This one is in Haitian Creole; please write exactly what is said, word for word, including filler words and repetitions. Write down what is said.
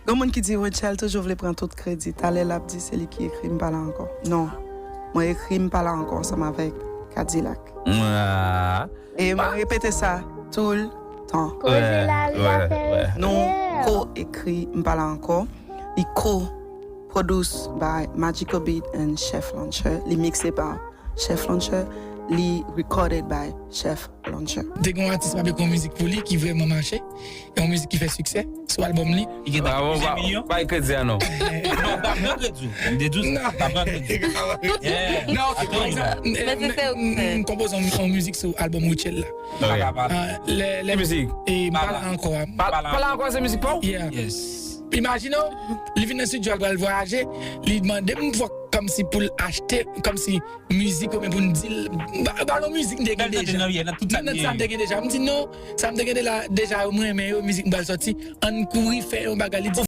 Yon moun ki di Rutshelle toujou vle pran tout kredi. Talè l ap di se li ki ekri M pa la ankò. Non. Mwen ekri M pa la ankò ansanm avèk Kadilak. Ah. E mwen repete sa tou l tan. Koze la ri ouais, afè ouais. Nou respè. ko-ekri M pa la ankò. Li ko-produced by Magical Beat and Chef Launcher. Li mixe pa Chef Launcher. Li recorded by Chef Launcher. Te gen yon atis m ap ekri yon mizik pou li ki vrèman mache. E yon mizik ki fè siksè sou albòm li. Li gen Bravo, plizyè pa, milyon. pa kredi a non. Non, pa pran kredi. M te di w sa, pa pran kredi. Yeah. Non, Atann, pa egzanp, m- Men se m- se ou ki fè. m konpoze yon, yon mizik sou albòm Rutshelle la. Papa. Ah, lè lè Ki mizik? e m pa Pala. la ankò a. Pa, pa la ankò, se mizik pa w? Yeah. Yes. Imajine w, li vin nan estidyo al pral vwayaje, li mande m fòk kòmsi pou l achte kòmsi mizik oubyen pou n di l ba ba nou mizik m te gen Bèl tande deja. nan yè, nan tout sa Nan m sa m te gen. Gen deja. M di non, sa m te gen de la deja yo m renmen yo, mizik m pral sòti, ann kouri fè yon bagay. Li di